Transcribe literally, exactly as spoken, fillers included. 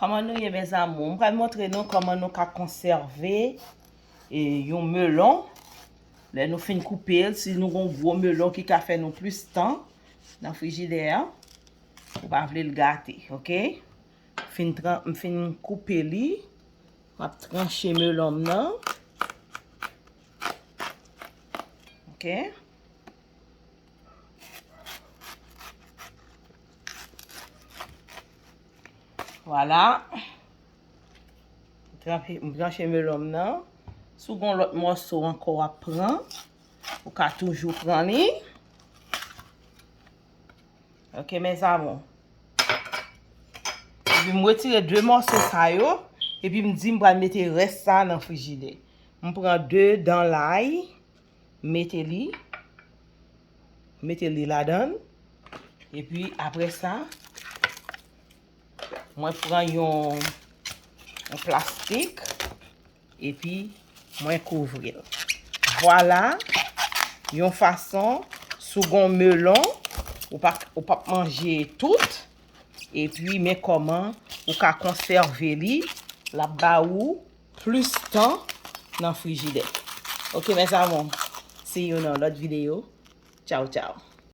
Kòman nou ye, mes amours? M pral montre nou kòman nou ka konsève e, yon melon. Lè nou fin koupe l, si nou gon gwo melon ki ka fè nou plis tan nan frijidè a, ou pa vle l gate, oke? Fin tran-, m fin koupe li. M ap tranche melon m nan. Oke. Vwala. M tranche, m tranche melon m nan. Si w gon lòt mòso ankò w ap pran, ou ka toujou pran li. Oke, mes amours. Epi m retire de mòso sa yo. Epi m di m pral mete rès sa nan frijidè. M pran de dan lay. Mete li. Mete li ladan. Epi apre sa, mwen pran yon, yon plastik. Epi mwen kouvri l. Vwala yon fason, si w gon melon, ou pa, ou p ap manje tout. Epi men kòman ou ka konsève li, l ap ba ou plis tan nan frijidè. Oke, mes amours, see you nan lòt videyo. Tchaw, tchaw.